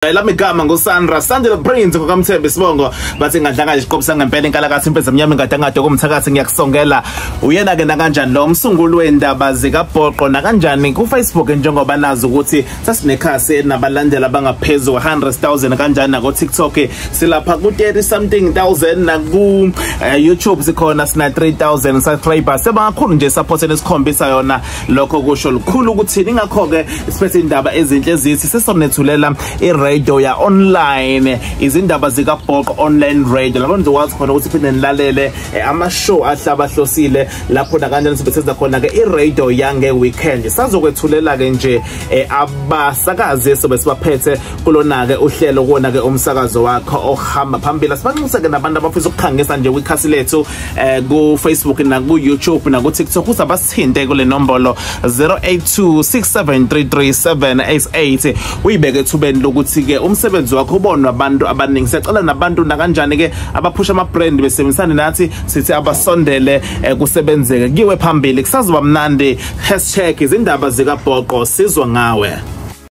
Lami igama nguSandra Sandile Prince ngokaMthembu sibongo bathi ngadlanga nje isiqobo sangempela inkalakathi impeza mnyama ingadangade kumthakathi ngiyakusongela uyena ke nakanjani lo umsunguli wendaba zikaBhoqo nakanjani ku Facebook njengoba nazi ukuthi sasinekhasi nabalandeli abangaphezulu 100,000 kanjani nako TikTok silapha ku 30 something thousand naku YouTube sikhona sina 3000 subscribers sebakakhulu nje support esikhombisa yona lokho kusho lukhulu ukuthi ingakho ke siphethe indaba ezinhle ezithi sesonethulela i-radio ya online izindaba zikaBhoqo online radio lapho nizokwazi khona ukuthi phinde nilalele ama show ahlabahlosile lapho nakanjani sibetheza khona ke i-radio yange weekend sazokwethulela ke nje abasakazi sobe sibaphethe kulona ke uhlelo kuona ke umsakazo wakho ohamba phambili. Sibanxuse ke nabantu abafisa ukukhangisa nje kwikhasi lethu ku Facebook na ku YouTube na ku TikTok usabasithinte kule nombolo 0826733788 uyibeke ethubeni lokuthi ke umsebenzi wakho ubonwa abantu abaningi. Siyacela nabantu nakanjani ke abaphusha ama brand besebenzisane nathi sithi abasondele kusebenzeke kiwe phambili kusazoba mnandi. #izindaba zikaBhoqo sizwa ngawe.